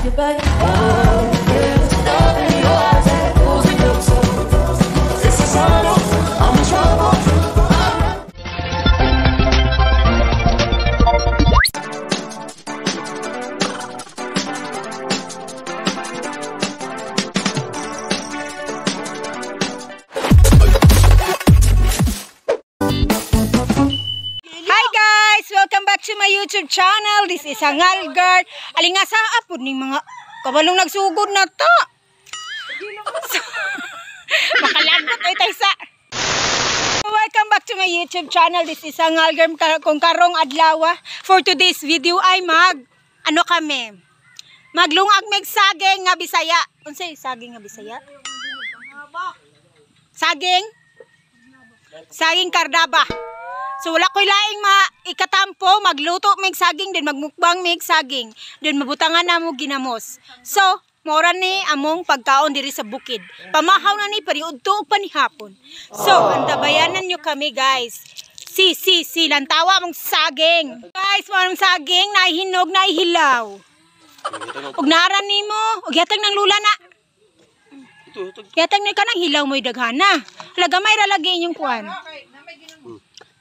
It's a sign I'm in trouble. Hi guys! Welcome back to my YouTube channel. This is Hangal Girl. Alingasa apod ning mga kabalong nagsugod na ta. Makalagot ay taysa. Welcome back to my YouTube channel. This is Hangal Girl. Kung karong adlaw, for today's video ay mag ano kami? Maglungag mig saging nga Bisaya. Unsay saging nga Bisaya? Saging? Saging kardaba. So wala ko'y laing maikatampo, magluto mig saging, then magmukbang mig saging, then mabutangan na mo ginamos. So, mora ni among pagkaon diri sa bukid. Pamahaw na ni pariudto ug panihapon. So, antabayanan nyo kami guys. Si si si lantawa mong saging. Guys, mo anong saging nahihinog, nahihilaw. Ug naran nimo, ug yatag ng lula na. Yatag ni kanang hilaw mo'y daghana. Hala gamay ra lagi inyong kuan.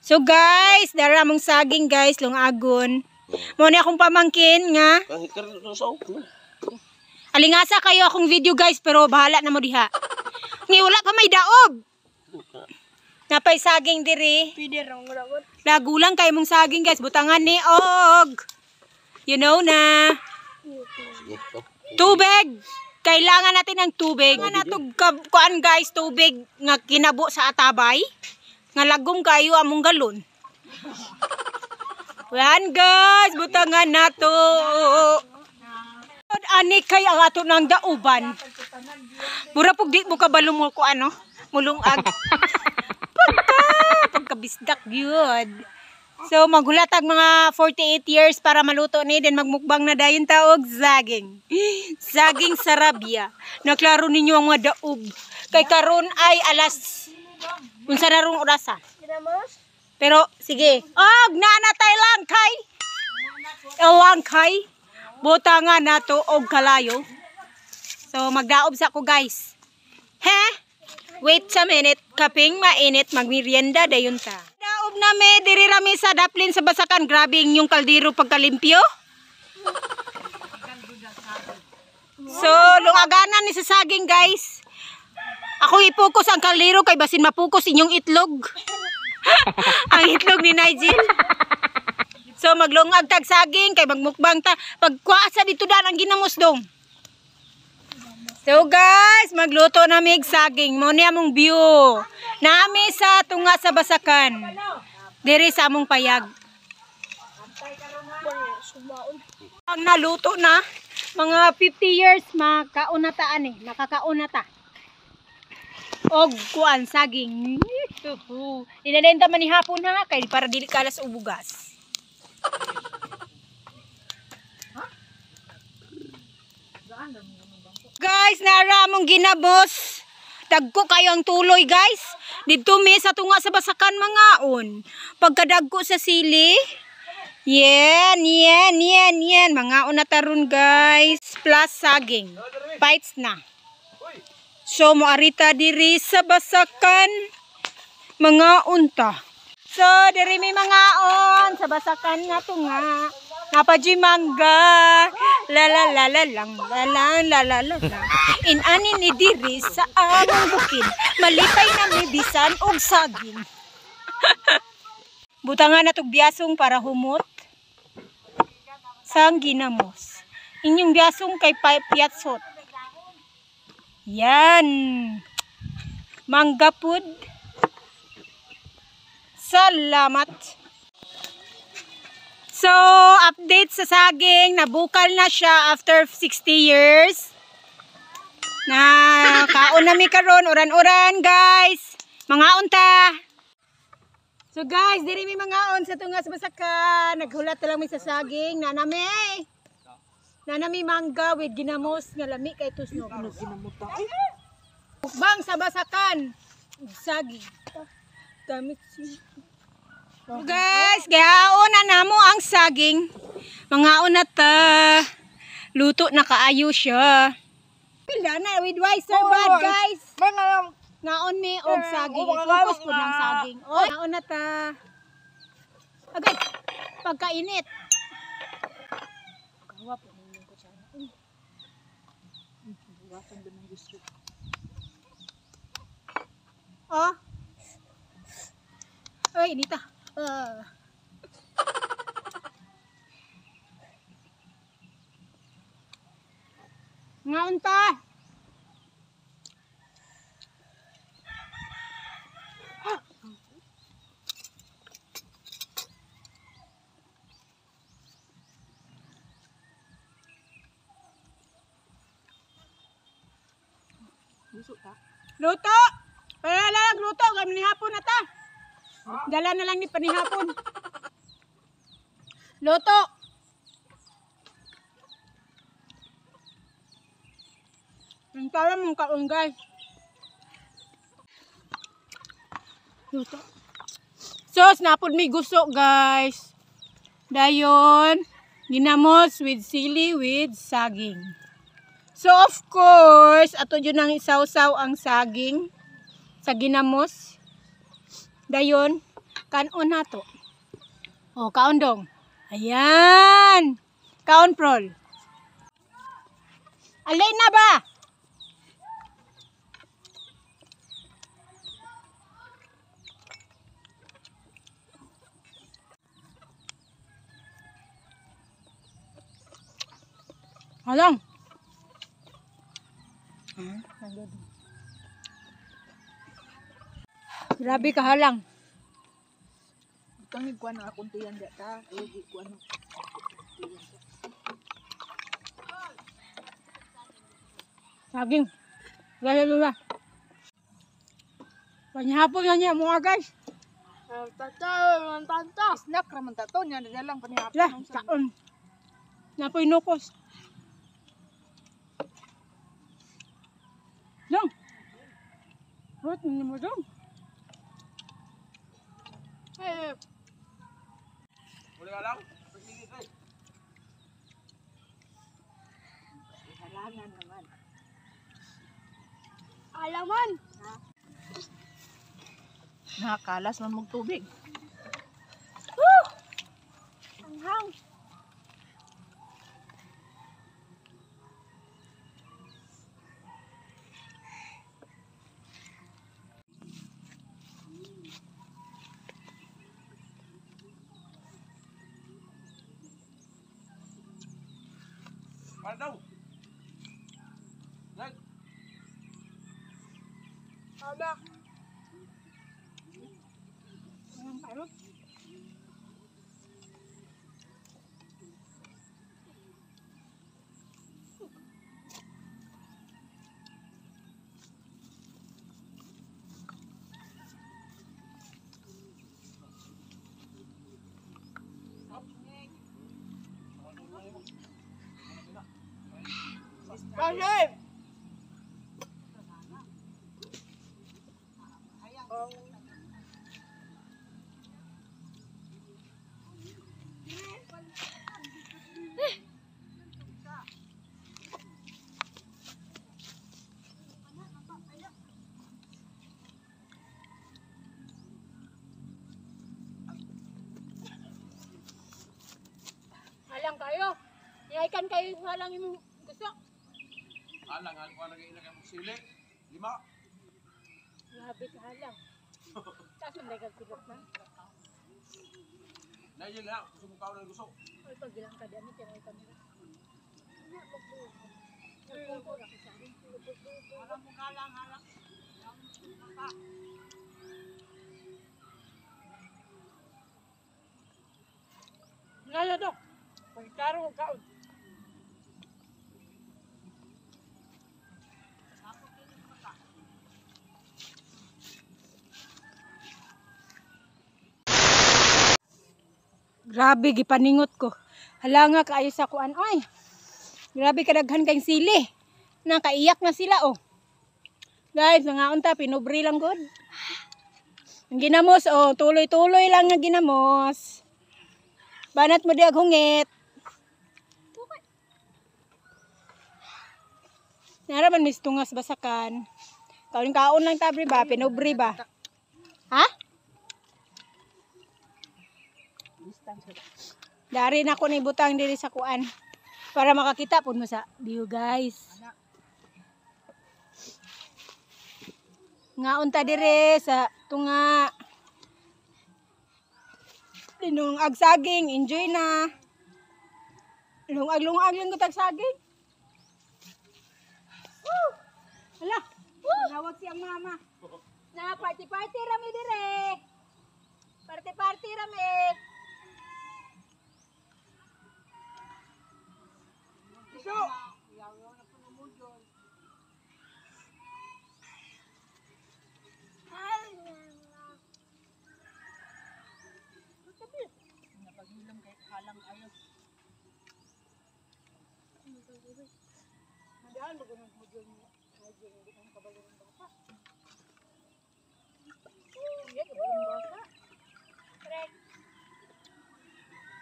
So guys, dara mong saging guys, lungagon. Mo ni akong pamangkin nga. Alingasa kayo akong video guys, pero bahala na mo diha. Ngi wala pa may daob. Napay saging diri. Lagulang kay mong saging guys, butangan ni og. You know na. Tubig. Kailangan natin ng tubig. Kailangan nato kuan guys, tubig nga kinabo sa atabay. Nga lagom kayo among galon. Yan guys, butangan nato. Ani kay ang ato ng dauban. Mura pug di mo kabalo mo ko ano, mulungag. Pagkabisdak gyud. So maghulatag mga 48 years para maluto ni, then magmukbang na dayon ta og saging. Saging sarabia. Naklaro ninyo ang mga daob. Kay karon ay alas unsa na rong orasa? Pero sige. Og naa tay langkay. Langkay. Butangan nato og kalayo. So magdaob sa ko guys. He? Wait a minute, kaping mainit magmerienda dayon ta. Daob na me diri ra mi sa Daplin sa Basakan. Grabe inyong kaldero pagkalimpyo. So lungaganan ni sa saging guys. Ako ipokus ang kaldero kay basin mapukus inyong itlog. Ang itlog ni Nigel. So maglungag tag saging kay magmukbang ta. Pagkuha sa dito dan ang ginamos dong. So guys, magluto na mig saging. Mo ni among view. Nami sa tunga sa Basakan. Diri sa among payag. Ang naluto na mga 50 years makaon na ta ani, makakaon na ta. Og kuan saging. Dinadenta man ni hapon ha kay para dili kalas og bugas. Guys, nara among ginamos. Dagko kayo ang tuloy guys. Didto mi sa tunga sa Basakan mangaon. Pagkadagko sa sili. Yan, yan, yan, yan. Mangaon na taron guys. Plus saging. Bites na. So, moarita diri sa Basakan, mga unta. So, diri may mangaon sa Basakan nga tunga. Napadyo'y mangga. La la la la lang, la la la la la la. Inani ni diri sa among bukid. Malipay na mi bisan og saging. Butangan na tog biyasong para humot. Sang ginamos. Inyong biyasong kay piatsot. Yan. Mangga pud. Salamat. So, update sa saging. Nabukal na siya after 60 years. Na kaon na mi karon, uran-uran guys. Mga unta. So guys, diri mi mangaon sa tunga sa Basakan. Naghulat na lang mi sa saging. Nanami. Nanami mangga with ginamos nga lami kay tusnog. Mukbang sa Basakan. Saging. Damit siya. So guys, gaon na namo ang saging. Mangaon na ta. Luto na kaayo siya. Pila na with wiser bad, guys. Ngaon mi og saging. Ipupos po ng saging. Oh, ngaon na ta. Agay, pagkainit. Kawa po ninyo ko siya. Oh. Ay, inita. Ngaon ta. Luto! Para lang luto, kami ni hapon na ta. Dala na lang ni panihapon. Luto! Ang tara mong kaon, guys. Luto. Sos, napod may guso, guys. Dayon, ginamos with sili with saging. So, of course, ato yun ang isawsaw ang saging sa ginamos. Dayon, kanon na to. O, kaon dong. Ayan. Kaon, prol. Alay na ba? Alang. Grabe ka halang. Kang kuan na akong tuyan da ta. Ay kuan. Saging. Lala lula. Panihapon na niya mga guys. Tata, tata. Snack ra man ta to nya lang panihapon. La, kaon. Napoy nukos. Dong. Hot mo dong. Eh, Wala ka lang? halangan naman. Alaman. Nakakalas man mong tubig. Anghang. Para daw. Nag. Aba. Anong parot? Kasi! Halang kayo. Yaikan kayo halang imong gusto. Alang, alang, alang, alang, sili. 5. Grabe ka halang. Taas man dagag silok na. Nayel na, gusto mong kaon ng gusto. Ay pag ilang ka dami kay kamera. Halang mo kalang halang. Ngaya dok. Pagkaro kaon. Grabe gipaningot ko. Hala nga kaayo sa kuan oy. Grabe kadaghan kay sili. Nakaiyak na sila oh. Guys, mga unta pinubre lang gud. Ang ginamos oh, tuloy-tuloy lang ang ginamos. Banat mo diag hungit. Naraman mis tungas basakan. Kaon-kaon lang tabri ba, pinobre ba? Ha? Dari na ko ni butang diri sa kuan para makakita pud mo sa view, guys. Nga unta dire sa tunga. Linungag saging, enjoy na. Lungag-lungag lang ko tag saging. Woo! Hala, nawag siyang mama. Na party-party rami dire. Party-party rami. Iso.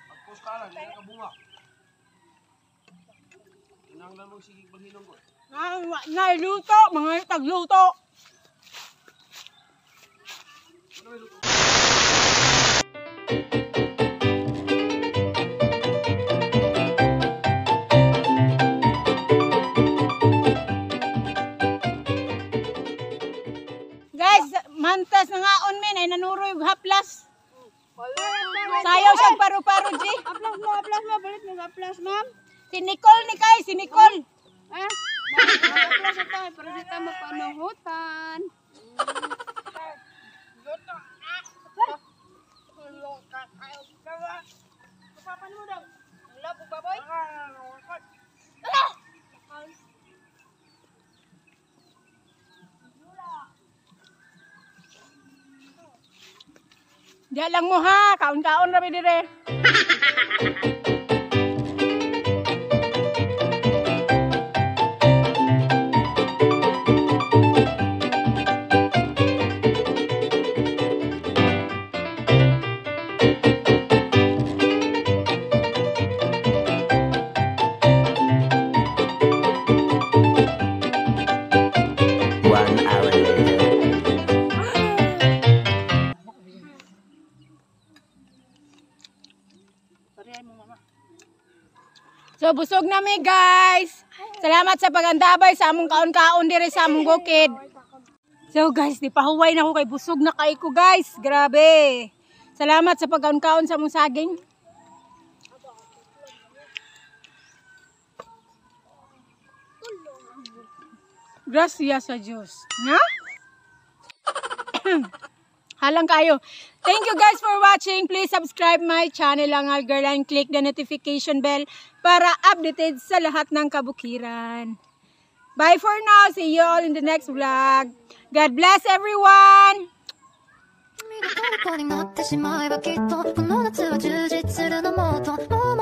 Pagpus ka lang, hindi ka bunga. Inanglan mo sige paghinong ko. Ah, nailuto, mga tagluto. Ano may luto? Guys, mantas na ngaon men ay nanuroy og haplas. Sayaw siyang paru-paro, G. Aplas mo, aplas mo, balit mo, aplas, ma'am. Si Nicole ni kay, si Nicole. Eh, aplas ito, para di ta mapanuhutan. Diya lang mo ha, kaon-kaon ra mi dire. 1 hour later. So busog na mi, guys. Salamat sa pagantabay sa among kaon-kaon dire sa among bukid. So guys, di pahuway na ko kay busog na kay ko, guys. Grabe. Salamat sa pagkaon-kaon sa among saging. Gracias sa Diyos. Nga? Halang kayo. Thank you guys for watching. Please subscribe my channel, Angal Girl, and click the notification bell para updated sa lahat ng kabukiran. Bye for now. See you all in the next vlog. God bless everyone! 君が虜になってしまえばきっとこの夏は充実するのもっともう